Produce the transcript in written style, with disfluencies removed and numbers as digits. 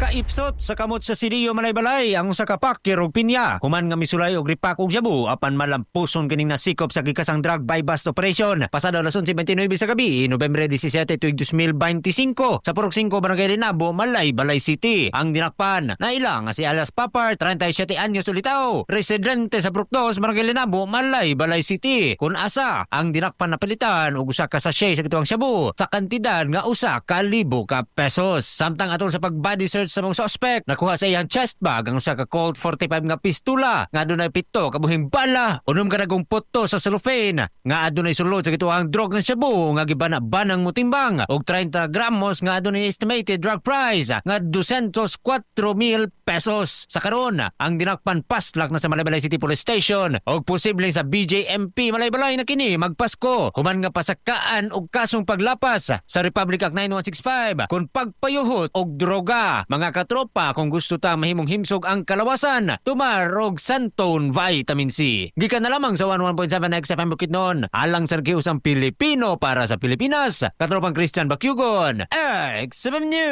Nakaipsot sa kamot sa CDO Malaybalay ang usa ka pakir og pinya. Human nga misulay og ripak og shabu apan malampuson kining nasikop sa gikasang drug buy bust operation. Pasado alas 11:29 sa gabi, Nobyembre 17 tuig 2025 sa Purok 5, Barangay Linabo, Malaybalay City. Ang dinakpan naila nga si alias Papar, 37 anyos ulitaw, residente sa Purok 2, Barangay Linabo, Malaybalay City. Kung asa ang dinakpan napalitan og usa ka sachet sa gituang shabu sa kantidad nga 1,000 ka pesos. Samtang atol sa pag-body search sa mga suspect, nakuha sa iyang chest bag ang usa ka Colt 45 nga pistula nga adunay 7 ka buhing bala, 6 ka dagong puto sa cellophane nga adunay sulod sa gituang drug nga shabu nga gibana-banang mutimbang og 30 gramos nga adunay estimated drug price nga 204,000 pesos. Sa karon, ang dinakpan paslak na sa Malaybalay City Police Station og posible sa BJMP Malaybalay na kini magpasko human nga pasakaan og kasong paglapas sa Republic Act 9165 kung pagpayuhot og droga. Mga katropa, kung gusto ta mahimong himsog ang kalawasan, tumar og Santon Vitamin C. Gikan na lamang sa 11.7 XFM Bukidnon, alang sa nagkiusang Pilipino para sa Pilipinas. Katropang Christian Bakyugon, XFM News.